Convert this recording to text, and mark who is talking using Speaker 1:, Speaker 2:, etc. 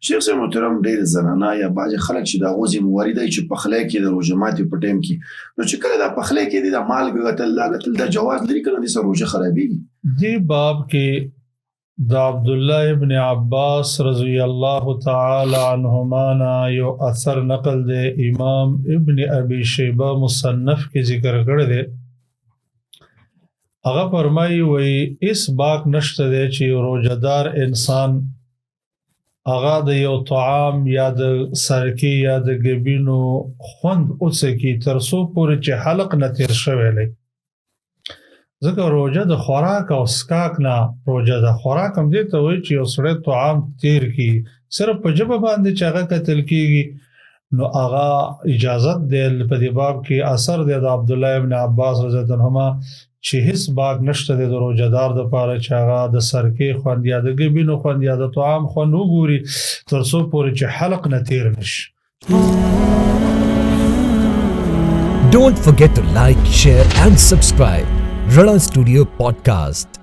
Speaker 1: شیخ صاحب محترم، ډېر زنانه یا بعضې خلک چې د هغو ذمهواري دی چې پخلی کې د روژه ماتي په ټایم کې، نو چې کله دا پخلی کې دی، دا مالګه کتل، دا کتل، دا جواز لري که نه؟ دې سره روژه خرابېږي؟
Speaker 2: دې باب کې د عبد الله ابن عباس رضی الله تعالی عنهما نه یو اثر نقل دی، امام ابن ابي شیبه مصنف کې ذکر کړی دی. هغه فرمایي وی اس باک نشته دی چې یو روژهدار انسان هغه د یو طعام یا د سرکې یا د ګبینو خوند وڅکي، تر څو پورې چې حلق نه تیر شوی دی، ځکه روژه د خوراک او څښاک نه روژه ده. خوراک هم دې ته وایي چې یو سړی طعام تیر کړي، صرف په ژبه باندې چې هغه کتل کېږي، نو هغه اجازت دی. په دې باب کې اثر دی د عبد الله ابن عباس رضی الله عنهما چې هیڅ باک نشته دی د روژهدار دپاره چې هغه د سرکې خوند یا د ګبینو خوند یا د طعام خوند وګوري، تر څو پورې چې حلق نه تیر نشي.
Speaker 3: Don't forget to like, share, and subscribe. Rana Studio Podcast.